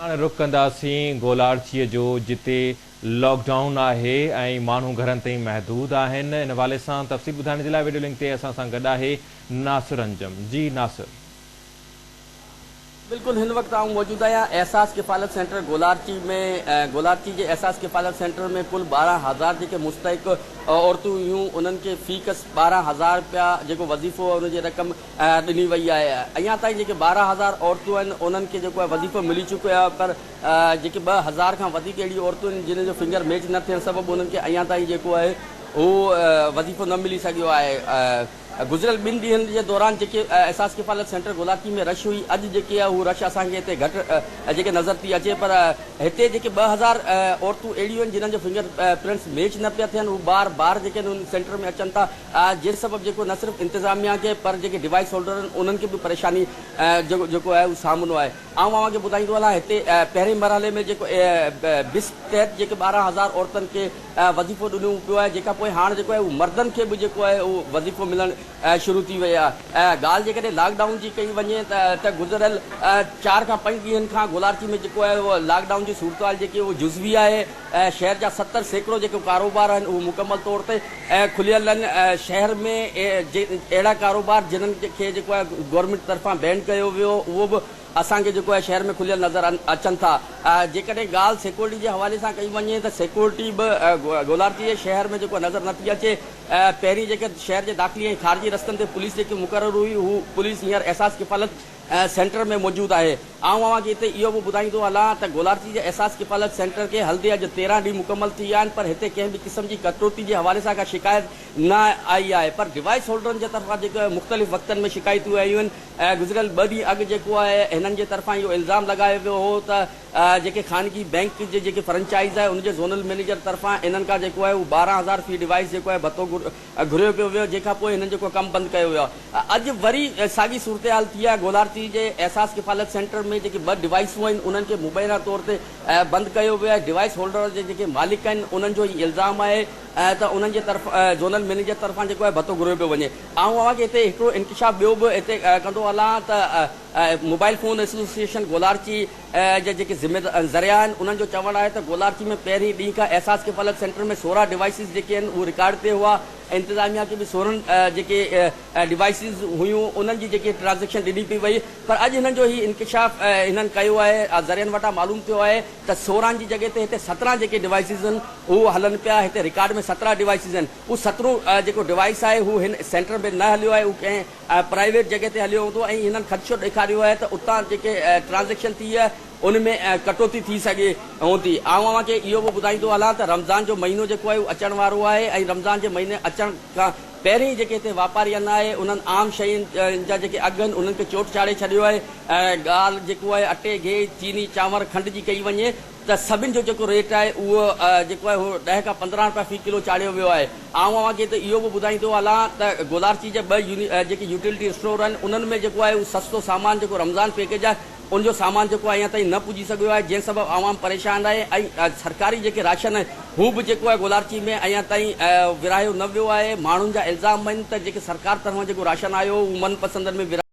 هاڻ رخ ڪنداسين گولاڙچيء جو جتي لاڪ ڊائون آهي ۽ ماڻهو گهرن تائين محدود آهن ان حوالي سان تفصيل ٻڌائڻ جي لاء ويڊيو لنڪ تي اسان سان گڏ آهي ناصر انجم جي ناصر. بلڪل هن وقت آئون موجود آهيان احساس ڪفالت سينٽر گولاڙچي ۾ گولاڙچي جي احساس ڪفالت سينٽر ۾ ڪل 12 هزار جيڪي مستحق عورتون هيون انهن کي في ڪس 12 هزار رپيا جيڪو وظيفو ان جي رقم ڏني وئي آهي. اڃا تائين جيڪي 12 هزار عورتون آهن انهن کي جيڪو آهي وظيفو ملي چڪو آهي پر جيڪي 2000 کان وڌيڪ اهڙيون عورتون آهن جن جو فنگر ميچ نه ٿيڻ سبب انهن کي اڃا تائين جيڪو آهي اهو وظيفو نه ملي سگهيو آهي. گذريل ٻن ڏينهن جي دوران جيڪي احساس ڪفالت سينٽر گولاڪي ۾ رش هئي اڄ جيڪي آهي اهو رش اسان کي هتي گهٽ جيڪي نظر ٿي اچي پر هتي جيڪي 2000 عورتون اهڙيون آهن جنهن جو فنگر پرنٽس ميچ نه پيا ٿين اهي بار بار جيڪي آهن ان سينٽر ۾ اچن ٿا جنهن سبب جيڪو نه صرف انتظاميا کي پر جيڪي ڊوائيس هولڊر آهن انهن کي به پريشاني جو جيڪو آهي اهو سامنو آهي. آئون اوهان کي ٻڌائيندو هلان هتي پهرين مرحلي ۾ جيڪو بس تحت جيڪي 12 هزار عورتن کي وظيفو ڏنو پيو آهي جنهن کان پوء هاڻ جيڪو آهي اهو مردن کي به جيڪو آهي اهو وظيفو ملڻ شروع ٿي وئي آهي. ڳالهه جيڪڏهن لاڪ ڊائون جي ڪئي وڃي ته گذريل چار کان پنج ڏينهن کان گولاڙچي ۾ جيڪو آهي اهو لاڪ ڊائون جي صورتحال جيڪي اهو جزوي آهي. شهر جا 70% جيڪي ڪاروبار آهن اهي مڪمل طور تي کليل آهن شهر ۾ اهڙا ڪاروبار جنھن کي جيڪو آهي گورنمينٽ طرفان بين ڪيو ويو اهو به اسان کي جيڪو آهي شهر ۾ کليل نظر اچن ٿا جيڪڏهن ڳالهه سيڪورٽي جي حوالي سان ڪئي وڃي ته سيڪورٽي به گولاڙچي جي شهر ۾ جيڪو نظر نٿي اچي پهرين جيڪي شهر جي داخلي ۽ خارجي رستن تي پوليس جيڪي مقرر هئي هو پوليس هينئر احساس ڪفالت سينٽر ۾ موجود آهي. آئون اوهان کي هتي اهو به ٻڌائيندو هلان ته گولاڙچي جي احساس ڪفالت سينٽر کي هلندي اڄ 13 ڏينهن مڪمل ٿي ويا آهن پر هتي ڪنهن به قسم جي ڪٽوتي جي حوالي سان ڪا شڪايت نه آئي آهي پر ڊوائيس هولڊرن جي طرفان جيڪو آهي مختلف وقتن ۾ شڪايتون آيون آهن گذريل ٻه ڏينهن اڳ جيڪو آهي هنن جي طرفان اهو الزام لڳايو ويو هو ته جيڪي خانگي بئنڪ جي جيڪي فرنچائز آهي ان جي زونل مئنيجر طرفان انهن کان جيڪو آهي اهو 12 هزار في ڊوائيس جيڪو آهي ڀتو گهريو پيو ويو جنهن کان پوء هنن جيڪو ڪم بند ڪيو ويو آهي اڄ وري ساڳي صورتحال ٿي آهي گولاڙچي جي احساس ڪفالت سينٽر ۾ جيڪي ٻه ڊوائيسون آهن انهن کي مبينا طور تي بند ڪيو ويو آهي ڊوائيس هولڊر جي جيڪي مالڪ آهن انهن جو هي الزام آهي ته انهن جي طرف زونل مئنيجر طرفان جيڪو آهي ڀتو گهريو پيو وڃي آئون اوهان کي هتي هڪڙو انڪشاف ٻيو به هتي ڪندو هلان ته موبائل فون ايسوسيئيشن گولاڙچي جا جيڪي ذميوار ذريعا آهن انهن جو چوڻ آهي ته گولاڙچي ۾ پهرين ڏينهن کان احساس ڪفالت سينٽر ۾ 16 ڊوائيسز جيڪي آهن اهي رڪارڊ تي هئا انتظاميا کي به 16 جيڪي ڊوائيسز هيون انهن جي جيڪي ٽرانزيڪشن ڏني پئي وئي پر اڄ هنن جو هي انڪشاف هنن ڪيو آهي ذريعن وٽان معلوم ٿيو آهي ته 16 جي جڳهه تي هتي 17 جيڪي ڊوائيسز آهن اهو هلن پيا هتي رڪارڊ ۾ 17 ڊوائيسز آهن اهو سترهون جيڪو ڊوائيس آهي هو هن سينٽر ۾ نه هليو آهي اهو ڪنهن پرائيويٽ جڳهه تي هليو هوندو ۽ هنن خدشو ڏيکاريو آهي ته اتان جيڪي ٽرانزيڪشن ٿي آهي ان ۾ ڪٽوتي ٿي سگهي هوندي. آئون اوهان کي اهو به ٻڌائيندو هلان ته رمضان جو مهينو جيڪو آهي اهو اچڻ وارو آهي ۽ رمضان جي مهيني اچڻ کان پهرين جيڪي هتي واپاري آهن آهي انهن عام شين جا جيڪي اگهه آهن انهن کي چوٽ چاڙهي ڇڏيو آهي ۽ ڳالهه جيڪو آهي اٽي، گيهه، چيني، چانور، کنڊ جي ڪئي وڃي ته سڀن جو جيڪو ريٽ آهي اهو جيڪو آهي اهو 10 کان 15 رپيا في ڪلو چاڙهيو ويو آهي. آئون اوهان کي هتي اهو به ٻڌائيندو هلان ته گولاڙچي جا ٻه جيڪي يوٽيلٽي اسٽور آهن انهن ۾ جيڪو آهي اهو سستو سامان جيڪو رمضان پيڪيج آهي ان جو سامان جيڪو آهي اڃا تائين نه پڄي سگهيو آهي جنهن سبب عوام پريشان آهي ۽ سرڪاري جيڪي راشن آهن هو به جيڪو آهي گولاڙچي ۾ اڃا تائين ورهايو نه ويو آهي ماڻهن جا الزام آهن ته جيڪي سرڪار طرفان جيڪو راشن آيو هو اهو من پسندن ۾